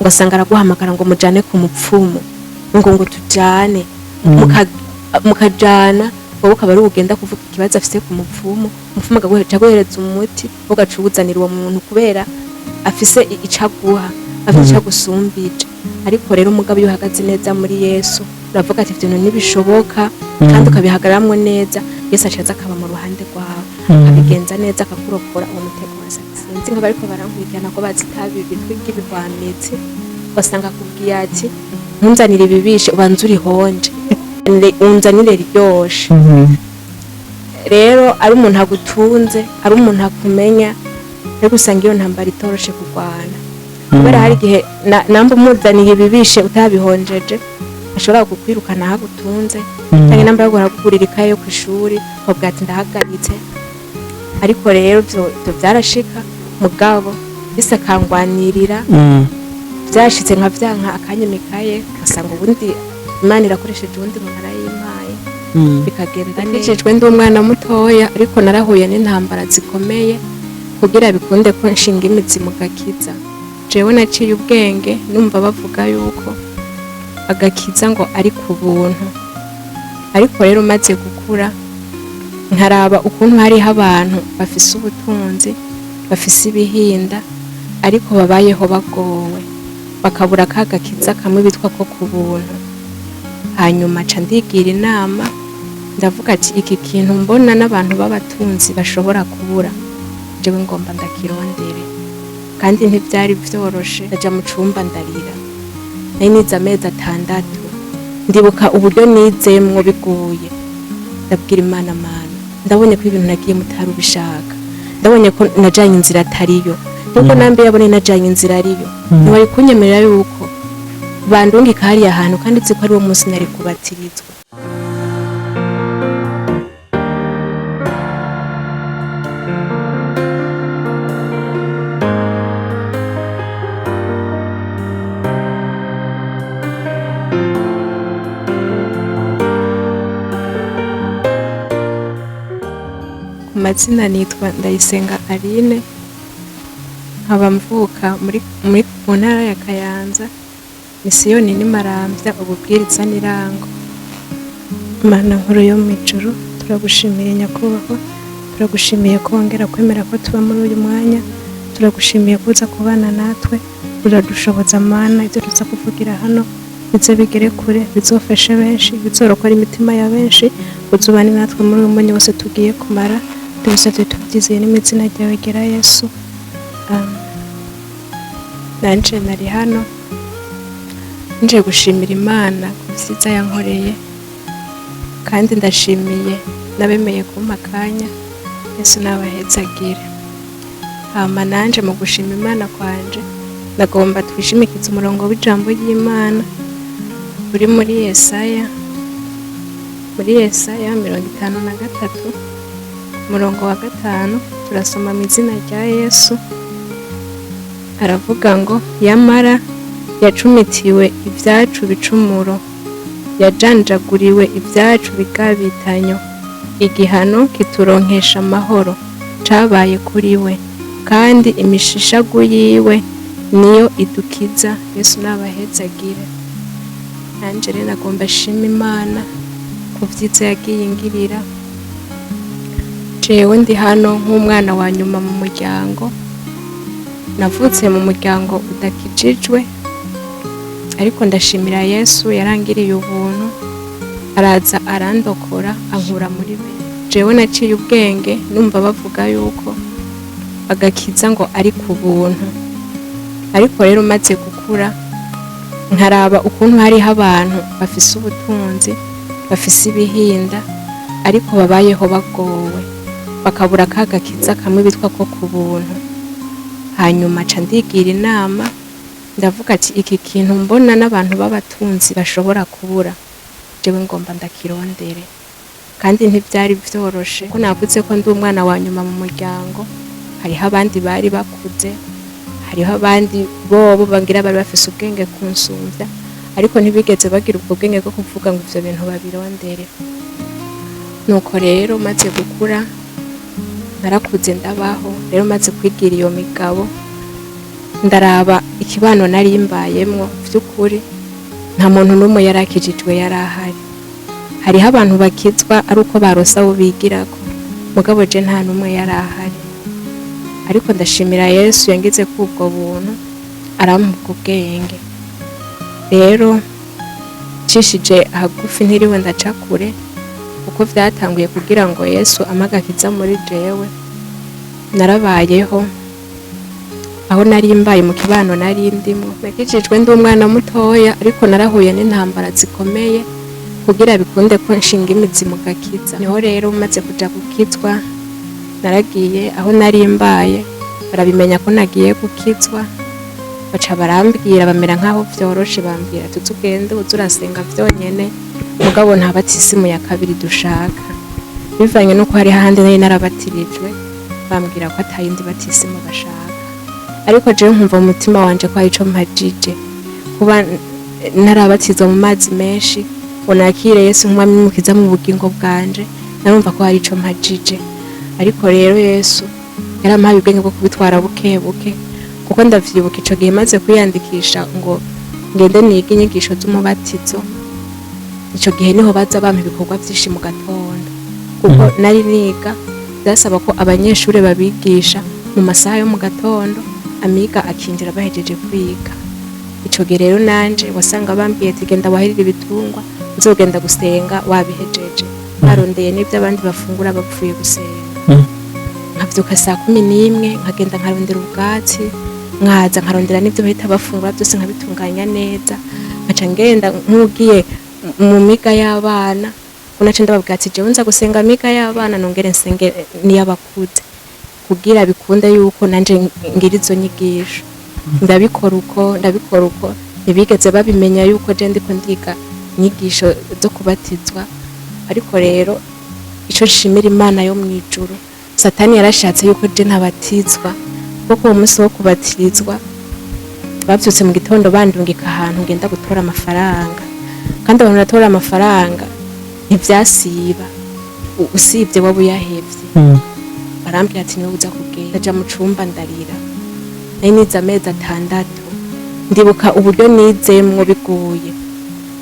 Ugasanga araguhamagara ngo mujane ku mupfumu, ngo tujane, mukajana, wowe ukaba ari ugenda kuvuga ikibazo afise ku mupfumu, umupfumu akaguha aguhereza umuti, ugaca uwuzanira uwo muntu kubera afise ico aguha, afise ico agusumbije. Ariko rero umugabo iyo uhagaze neza muri Yesu, uravuga ati ibintu ntibishoboka, kandi ukabihagararamwo neza. Yesu acaza akaba mu ruhande rwawe, akabigenza neza, akakurokora uwo mutego wa Satani. Sinzi nka bariko barankurikirana ko bazi itabi bitwa iry'ibihwamitsi, ugasanga akubwiye ati ntunzanire ibibishe, ubanze urihonje, unzanire riryoshe. Rero ari umuntu agutunze, ari umuntu akumenya, ariko usanga iyo ntambara itoroshe kurwana, kubera hari igihe namba umuzaniye ibibishe utabihonjeje ashobora kukwirukana aho agutunze, cyangwa namba yagora kugurira ikaye yo ku ishuri ukavuga ati ndahagaritse. Ariko rero ivyo vyarashika, mugabo Yesu akangwanirira. Vyashitse nka vyanka akanyimikaye, ugasanga ubundi Imana irakoresheje uwundi muntu arayimpaye, bikagenda neza. Ndi umwana mutoya, ariko narahuye n'intambara zikomeye kugira bikunde ko nshinga imizi mu gakiza. Jewe naciye ubwenge numva bavuga yuko agakiza ngo ari ku buntu, ariko rero maze gukura nkaraba ukuntu hariho abantu bafise ubutunzi, bafise ibihinda, ariko babayeho bagowe, bakabura ka gakiza kamwe bitwa ko ku buntu. Hanyuma ca ndigira inama, ndavuga ati iki kintu mbona n'abantu b'abatunzi bashobora kubura, jewe ngomba ndakirondere. Kandi ntivyari vyoroshe, ndaja mu cumba ndarira. Nari nize amezi 6, ndibuka uburyo nizemwo biguye. Ndabwira Imana: Mana, ndabonye ko ibintu nagiye mutari ubishaka, ndabonye ko najanye inzira atariyo, nuko nambe yabone najanye inzira ariyo, ntiwari kunyemerera yuko bandungika hariya hantu, kandi nzi ko ari wo munsi nari kubatirizwa. Ku mazina nitwa Ndayisenga Aline, nkaba mvuka muri mu ntara ya Kayanza, misiyoni ni Maramvya, ububwiriza n'irango. Mana nkuru yo mu ijuru, turagushimiye nyakubahwa, turagushimiye ko wongera kwemera ko tuba muri uyu mwanya, turagushimiye ko uza kubana natwe, uradushoboza Mana, ibyo tuza kuvugira hano bize bigere kure, bizofashe benshi, bizorokora imitima ya benshi. Uzubane natwe muri uyu mwanya wose tugiye kumara, tubisabye tubyizeye n'imizina ryawe gera Yesu. Amen. Nanje nari hano nje gushimira Imana ku vyiza yankoreye, kandi ndashimiye n'abemeye kumpa akanya. Yesu nabahezagire. Hama nanje mu gushima Imana kwanje, ndagomba twishimikize umurongo w'ijambo ry'Imana uri muri Yesaya, muri Yesaya 53 umurongo wa 5, turasoma mu izina rya Yesu. Aravuga ngo: yamara yacumitiwe ibyacu bicumuro, yajanjaguriwe ibyacu bigabitanyo, igihano kituronkesha amahoro cabaye kuri we, kandi imishishagu yiwe niyo idukiza. Yesu nabahezagire. Nanje rero nagomba shima Imana ku vyiza yagiye ingirira. Jewe ndi hano nk'umwana wa nyuma mu muryango, navutse mu muryango udakijijwe, ariko ndashimira Yesu yarangiriye ubuntu, araza arandokora, ankura muri be. Jewe naciye ubwenge numva bavuga yuko agakiza ngo ari ku buntu, ariko rero maze gukura nkaraba ukuntu hariho abantu bafise ubutunzi, bafise ibihinda, ariko babayeho bagowe, bakabura ka gakiza kamwe bitwa ko ku buntu. Hanyuma ca ndigira inama, ndavuga ati iki kintu mbona n'abantu b'abatunzi bashobora kubura, jewe ngomba ndakirondere. Kandi ntivyari vyoroshe, ko navuze ko ndi umwana wa nyuma mu muryango, hariho abandi bari bakuze, hariho abandi bobo bangira bari bafise ubwenge kunsumvya, ariko ntibigeze bagira ubwo bwenge bwo kuvuga ngo ivyo bintu babirondere. Nuko rero maze gukura, narakuze ndabaho, rero maze kwigira iyo migabo, Ndaraba ikibano nari mbayemwo, vy'ukuri nta muntu n'umwe yari akijijwe yari ahari. Hariho abantu bakizwa ari uko baronse abo bigirako, mugabo je nta n'umwe yari ahari. Ariko ndashimira Yesu yangize ko ubwo buntu, arampa ubwo bwenge. Rero nshishije hagufi, ntiriwe ndaca kure, kuko vyatanguye kugira ngo Yesu ampe agakiza muri jewe. Narabayeho aho nari mbaye mu kibano nari ndimwo. Nakijijwe ndi umwana mutoya, ariko narahuye n'intambara zikomeye kugira bikunde ko nshinga imizi mu gakiza. Niho rero maze kuja gukizwa, naragiye aho nari mbaye, barabimenya ko nagiye gukizwa, baca barambwira, bamera nk'aho vyoroshe, bambwira tuzi ugende uze urasenga vyonyene, mugabo nta batisimu ya kabiri dushaka. Bivanye nuko hari hahandi nari narabatirijwe, bambwira ko atayindi batisimu bashaka. Ariko jewe nkumva mu mutima wanje ko hari ico mpajije kuba narabatizwa mu mazi menshi ngo nakire Yesu nk'umwami n'umukiza mu bugingo bwanje. Narumva ko hari ico mpajije. Ariko rero Yesu yarampaye ubwenge bwo kubitwara buke buke, kuko ndavyibuka ico gihe maze kwiyandikisha ngo ngende nige inyigisho z'umubatizo, ico gihe niho baza bampa ibikorwa vyinshi mu gatondo, kuko nari niga, byasaba ko abanyeshuri babigisha mu masaha yo mu gatondo, amiga akinjira bahejeje kwiga. Ico gihe rero nanje wasanga bambwiye ati: "Genda wahirire ibitungwa, uzogenda gusenga wabihejeje, barondeye n'ibyo abandi bafungura bapfuye gusenga." Nkavyuka saa 11, nkagenda nkarondera ubwatsi, nkaza nkarondera n'ibyo bahita bafungura byose, nkabitunganya neza, nkaca ngenda nk'ugiye mu miga y'abana. Unaca ndababwira ati: "Jewe nza gusenga miga y'abana, nongere nsenge n'iy'abakuze," kugira bikunde yuko nanje ngira izo nyigisho. Ndabikora uko, ndabikora uko, ntibigeze babimenya yuko je ndiko ndiga inyigisho zo kubatizwa. Ariko rero ico nshimira Imana yo mw'ijuru, Satani yarashatse yuko je ntabatizwa, kuko uwo munsi wo kubatirizwa bavyutse mu gitondo bandungika ahantu ngenda gutora amafaranga, kandi abantu batora amafaranga ntivyasiba, usibye waba uyahevye. Barambwira ati: "Niwe uza kugenda." Ndaja mu cumba ndarira. Nari nize amezi 6. Ndibuka uburyo nizemwo bigoye.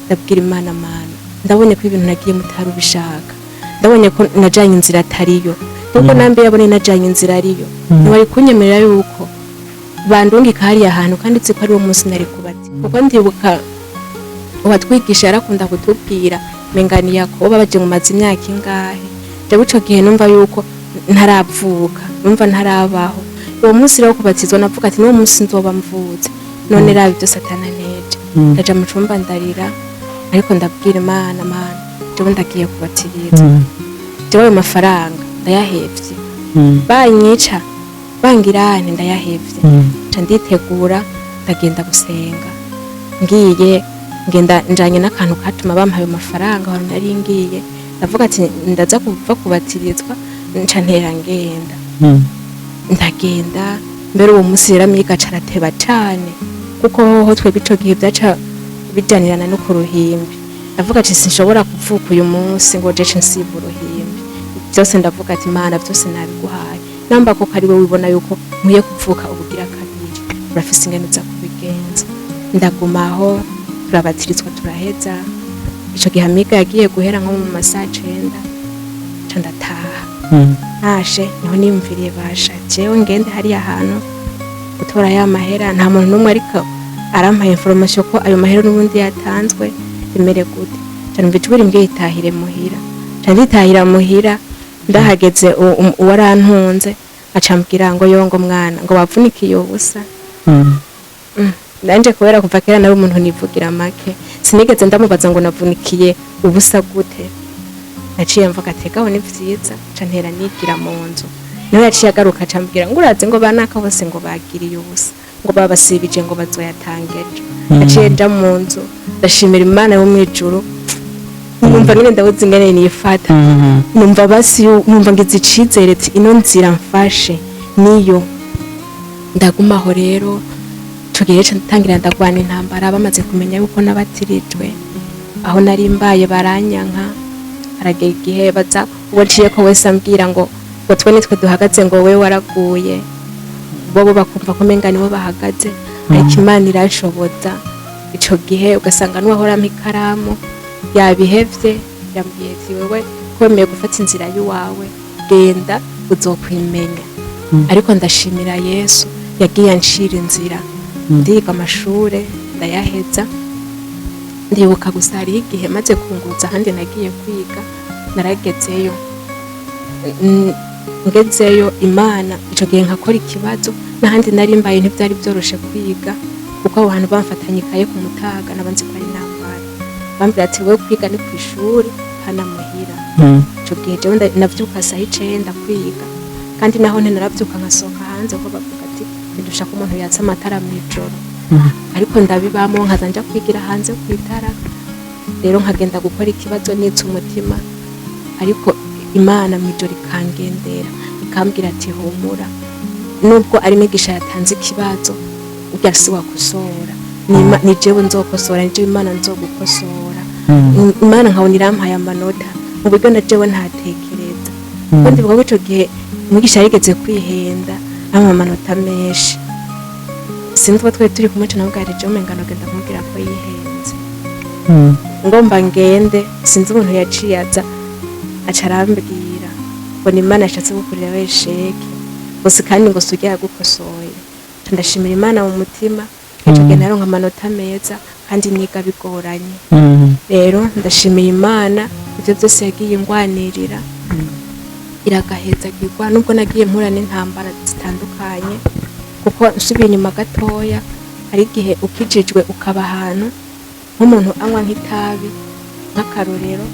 Ndabwira Imana: "Mana, ndabonye ko ibintu nagiye mutari ubishaka, ndabonye ko najanye inzira atariyo, nuko nambe yabone najanye inzira ariyo, ntiwari kunyemerera yuko bandungika hariya hantu, kandi nzi ko ari wo munsi nari kubati." Kuko ndibuka uwatwigisha yarakunda kutubwira mengani Yakobo baje mu mazi imyaka ingahe. Jewe ico gihe numva yuko ntaravuka, numva ntarabaho. Uwo munsi rero wo kubatizwa navuga ati: "N'uwo munsi nzoba mvutse." None raba ibyo Satana neje. Ndaja mu cumba ndarira, ariko ndabwira Imana: "Mana, jewe ndagiye kubatirizwa, jewe ayo mafaranga ndayahevye, banyica bangirane, ndayahevye." Nca nditegura, ndagenda gusenga. Ngiye, ngenda njanye n'akantu katuma bampa ayo mafaranga. Aho nari ngiye ndavuga ati: "Ndaza kuva kubatirizwa." Nca ntera ngenda, ndagenda. Mbere uwo munsi rero amiga arateba cane, kuko hoho twebwe ico gihe vyaca bijanirana no ku ruhimbi. Ndavuga ati: "Sinshobora kuvuka uyu munsi ngo jeje nsiba uruhimbi byose." Ndavuga ati: "Imana, byose nabiguhaye, namba koko ari wowe wibona yuko nkwiye kuvuka ubugira kabiri, urafise ingene uza kubigenza." Ndagumaho, turabatirizwa, turaheza. Ico gihe amiga yagiye guhera nko mu masaha 9, nca ndataha. Ntashe niho niyumviriye: "Basha, jewe ngende hariya hantu gutora ya mahera, nta muntu n'umwe ariko arampaye information ko ayo mahera n'ubundi yatanzwe, bimere gute?" Nca numva ijwi rimbwiye: "Itahire muhira." Nca nditahira muhira. Ndahageze, uwarantunze aca ambwira ngo: "Yongo mwana, ngo wavunikiye ubusa." Nanje kubera kuva kera nari umuntu nivugira make, sinigeze ndamubaza ngo navunikiye ubusa gute. Naciye mvuga ati: "Gaho ni vyiza." Nca ntera nigira mu nzu. Niho yaciye agaruka, aca ambwira ngo: "Urazi ngo banaka bose ngo bagiriye ubusa, ngo babasibije, ngo bazoyatanga ejo." Naciye nja mu nzu, ndashimira Imana yo mw'ijuru. Numva nyine ndabuze ingene nifata. Numva basi numva ngize icizere ati: "Ino nzira mfashe niyo." Ndagumaho rero. Ico gihe ca ntangira ndagwana intambara. Bamaze kumenya yuko nabatirijwe, aho nari mbaye baranyanka. Haragera igihe baza, uwo nciye ko wese ambwira ngo twe nitwe duhagaze, ngo wewe waraguye. Bobo bakumva ko umenga nibo bahagaze, ariko Imana irashoboza. Ico gihe ugasanga n'uwahora ampa ikaramu yabihevye, yambwiye ati: "Wewe ko wemeye gufata inzira y'uwawe, genda uzokwimenya." Ariko ndashimira Yesu yagiye anshira inzira, ndiga amashure ndayaheza. Ndibuka gusa hariho igihe maze kunguza ahandi nagiye kwiga, naragezeyo. Ngezeyo Imana ico gihe nkakora ikibazo, n'ahandi nari mbaye ntivyari byoroshe kwiga, kuko aho hantu bamfatanye ikaye ku mutaga nabanzi ko ari intambara. Bambwira ati: "Wewe kwiga ni kw'ishuri, hana muhira." Ico gihe jewe navyuka saha 9 kwiga, kandi naho nte naravyuka nkasohoka hanze, kuko bavuga ati: "Ntidushaka umuntu yatsa amatara mw'ijoro." Ariko ndabibamo, nkaza nja kwigira hanze kw'itara. Rero nkagenda gukora ikibazo nitse umutima, ariko Imana mw'ijoro ikangendera, ikambwira ati: "Humura, nubwo ari mwigisha yatanze ikibazo, urya si wakosora. Ni jewe nzokosora, ni jewe Imana nzogukosora." Imana nkabona irampaye amanota mu buryo na jewe ntatekereza, kuko ndibuka ko ico gihe umwigisha yigeze kwihenda ampa amanota menshi. Sinzi uko twari turi kumwe, nawe bwari jewe umenga nogenda kumubwira ko yihenze. Ngomba ngende, sinzi umuntu yaciye aza aca arambwira ngo ni Imana yashatse gukurira échec gusa, kandi ngo si urya yagukosoye. Nca ndashimira Imana mu mutima. Ico gihe naronka amanota meza kandi niga bigoranye. Rero ndashimiye Imana ibyo byose yagiye ingwanirira, iragahezagirwa, nubwo nagiye mpura n'intambara zitandukanye. Kuko nsubiye inyuma gatoya, hari igihe ukijijwe ukaba ahantu nk'umuntu anywa nk'itabi, nk'akarorero,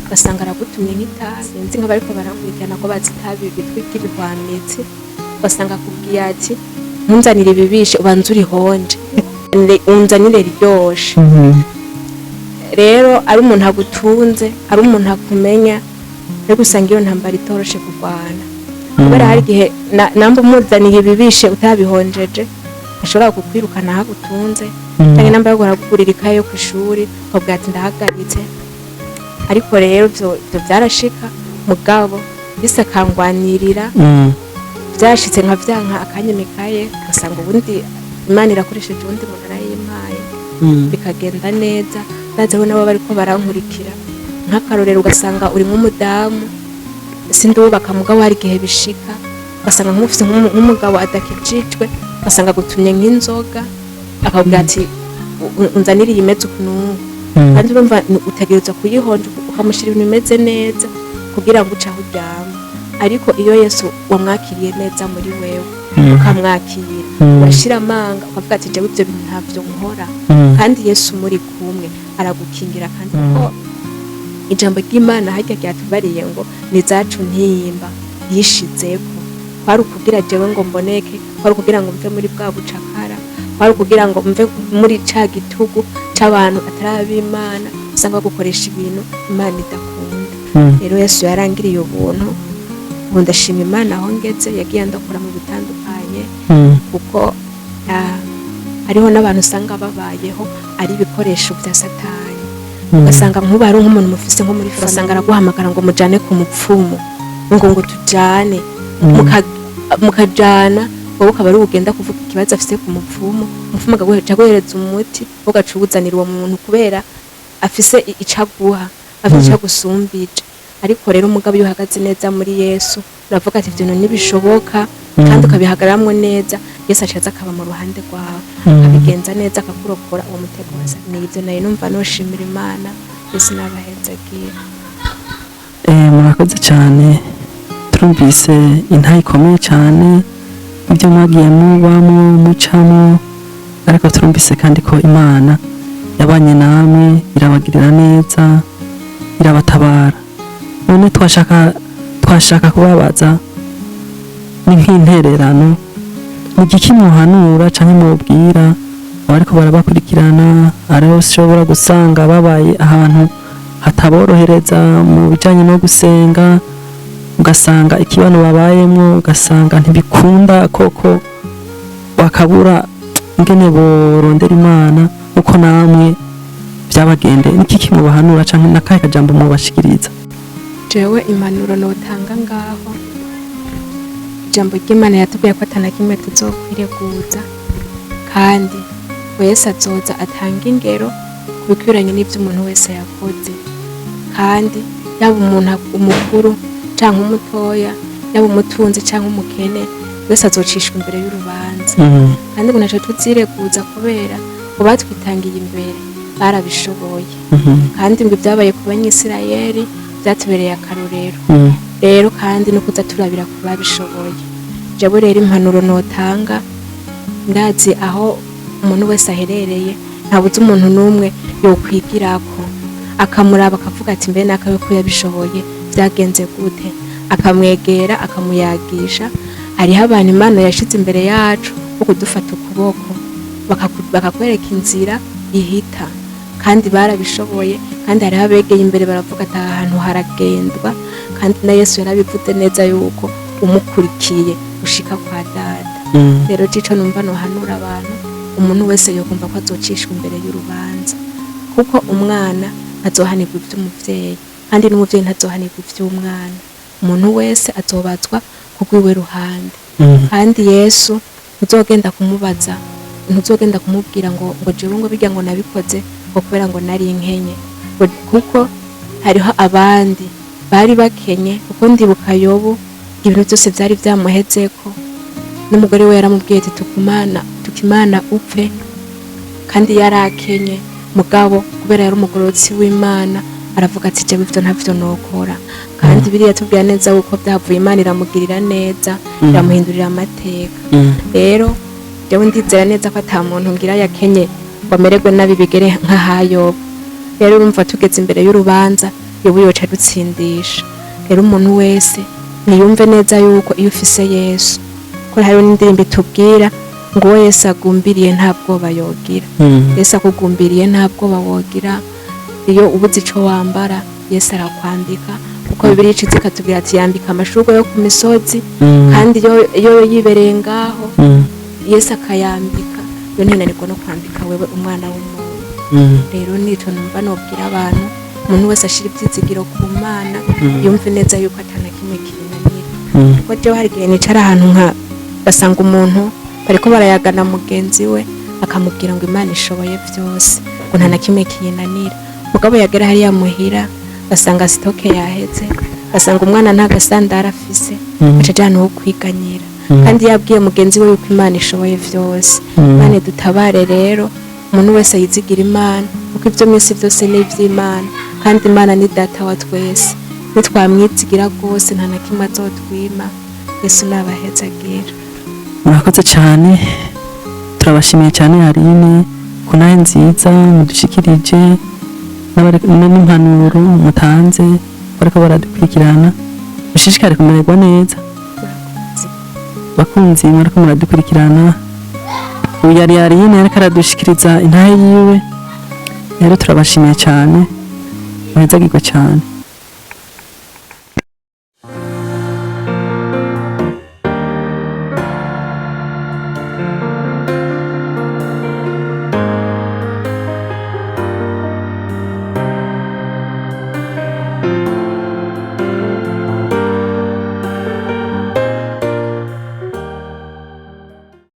ugasanga aragutumye nk'itabi. Sinzi nk'abariko barankurikirana ko bazi itabi bitwika ibihwamitsi. Ugasanga akubwiye ati: "Ntunzanire ibibishe, ubanze urihonje, unzanire riryoshe." Rero ari umuntu agutunze, ari umuntu akumenya, ariko usanga iyo ntambara itoroshe kurwana, kubera hari igihe namba umuzaniye ibibishe utabihonjeje, ashobora kukwirukana aho agutunze, cyangwa namba yo kugurira ikaye yo ku ishuri, ukabwira ati: "Ndahagaritse." Ariko rero ivyo vyarashika, mugabo Yesu akangwanirira. Byashitse nka vyanka akanyemekaye, ugasanga ubundi Imana irakoresheje uwundi muntu arayimpaye, bikagenda neza. Ndazi aho nabo bariko barankurikira, nk'akarorero, ugasanga uri nk'umudamu, sindubaka, mugabo hari igihe bishika ugasanga nk'ufise nk'umugabo adakijijwe, ugasanga agutumye nk'inzoga, akakubwira ati: "Unzanire iyi imeze uku n'uku." Kandi urumva utegerezwa kuyihonja, ukamushyira ibintu bimeze neza kugira ngo uce aho uryama. Ariko iyo Yesu wamwakiriye neza muri wewe, ukamwakira, urashira amanga, ukavuga ati: "Jewe ibyo bintu ntabyo nkora." Kandi Yesu muri kumwe aragukingira, kandi ko ijambo ry'Imana harya ryatubariye ngo ni zacu ntimba yishizeko, kwari ukugira jewe ngo mboneke, kwari ukugira ngo mve muri bwa bucakara, kwari ukugira ngo mve muri ca gitugu c'abantu atari ab'Imana, usanga bagukoresha ibintu Imana idakunda. Rero Yesu yarangiriye ubuntu. Ubu ndashima Imana aho ngeze, yagiye andakura mu bitandukanye, kuko hariho n'abantu usanga babayeho ari ibikoresho bya Satani. Ugasanga nk'ubu hari nk'umuntu mufise nko muri, ugasanga araguhamagara ngo mujane ku mupfumu, ngo tujane. Mukajana, wowe ukaba ari ugenda kuvuga ikibazo afise ku mupfumu, umupfumu akaguha aguhereza umuti, ugaca uwuzanira uwo muntu, kubera afise ico aguha, afise ico agusumbije. Ariko rero umugabo iyo uhagaze neza muri Yesu, uravuga ati: "Ibyo bintu ntibishoboka." Kandi ukabihagararamwo neza, Yesu acaza akaba mu ruhande rwawe, akabigenza neza, akakurokora uwo mutego wa Satani. Ni ibyo nayo numva noshimira Imana. Yesu nabahezagira. Murakoze cyane. Turumvise intahe ikomeye cyane, ibyo mwagiye mubamo mucamo, ariko turumvise kandi ko Imana yabanye namwe, irabagirira neza, irabatabara. None twashaka kubabaza, ni nk'intererano, ni igiki muhanura canke mubwira abariko barabakurikirana, ariho ushobora gusanga babaye ahantu hataborohereza mu bijanye no gusenga, ugasanga ikibano babayemwo, ugasanga ntibikunda koko, bakabura ingene borondera Imana uko namwe byabagendeye? Niki mubahanura canke nakahe kajambo mubashikiriza? Jewe impanuro notanga ngaho, Ijambo ry'Imana yatubwiye ko atana kimwe tuzokwireguza, kandi ngo Yesu azoza atanga ingero ku bikwiranye n'ibyo umuntu wese yakoze. Kandi yaba umuntu umukuru canke umutoya, yaba umutunzi canke umukene, wese azocishwa imbere y'urubanza. Kandi ngo ntaco tuzireguza kubera ngo batwitangiye imbere barabishoboye. Kandi ngo ibyabaye ku Banyisirayeli byatubereye akarorero. Rero kandi no kuza turabira ku babishoboye. Jewe rero impanuro notanga, ndazi aho umuntu wese aherereye ntabuze umuntu n'umwe yokwigirako, akamuraba akavuga ati: "Mbe nakawe ko yabishoboye, byagenze gute?" Akamwegera, akamuyagisha. Hariho abantu Imana yashize imbere yacu bo kudufata ukuboko, bakakwereka inzira ihita, kandi barabishoboye. Kandi hariho abegeye imbere baravuga ati: "Aha hantu haragendwa." Kandi na Yesu yarabivuze neza yuko umukurikiye ushika kwa Data. Rero cico numva nohanura abantu, umuntu wese yokumva ko azocishwa imbere y'urubanza, kuko umwana ntazohanirwa ivy'umuvyeyi, kandi n'umuvyeyi ntazohanirwa ivy'umwana. Umuntu wese azobazwa ku rwiwe ruhande. Kandi Yesu ntuzogenda kumubaza, ntuzogenda kumubwira ngo jewe ngo bijya ngo nabikoze ngo kubera ngo nari nkenye. Kuko hariho abandi bari bakenye. Kuko ndibuka Yobu, ibintu byose byari byamuhezeko, n'umugore we yaramubwiye ati: "Tukumana, tukimana upfe." Kandi yari akenye, mugabo kubera yari umugororotsi w'Imana aravuga ati: "Jewe ivyo ntavyo nokora." Kandi biriya tubwira neza uko byavuye, Imana iramugirira neza, iramuhindurira amateka. Rero jewe ndizera neza ko ata muntu ngira yakenye ngo amererwe nabi bigere nk'ahayoba. Rero urumva tugeze imbere y'urubanza, Yobu yoca adutsindisha. Rero umuntu wese niyumve neza yuko iyo ufise Yesu, ko hariho n'indirimbo itubwira ngo uwo Yesu agumbiriye nta bwoba yogira. Yesu akugumbiriye nta bwoba wogira. Iyo ubuze ico wambara, Yesu arakwambika, kuko Bibiliya icize ikatubwira ati: "Yambika amashurwe yo ku misozi." Kandi iyo yibereye ngaho, Yesu akayambika, yo ntinanirwa no kwambika wewe umwana w'umuntu. Rero nico numva nobwira abantu: umuntu wese ashira ivyizigiro ku Mana, yumve neza yuko atana kimwe kinanira. Kuko jewe hari igihe nicara ahantu nka gasanga umuntu bariko barayagana mugenzi we, akamubwira ngo Imana ishoboye byose, ngo nta na kimwe kiyinanira. Mugabo yagera hariya muhira, gasanga stock yaheze, gasanga umwana nta gasandara afise, aca aja ahantu ho kwiganyira, kandi yabwiye mugenzi we yuko Imana ishoboye vyose. Imana idutabare. Rero umuntu wese yizigira Imana, kuko ibyo mwisi byose ni iby'Imana, kandi Imana ni Data wa twese. Nitwamwizigira rwose, nta na kimwe azotwima. Yesu nabahezagira. Murakoze cyane, turabashimiye cyane Aline ku nawe nziza mudushikirije n'impanuro mutanze. Bariko baradukurikirana, mushishikare kumererwa neza. Murakoze. Bakunzi mwariko muradukurikirana, uyu yari Aline, yariko aradushikiriza intahe yiwe. Rero turabashimiye cyane, muhezagirwe cyane.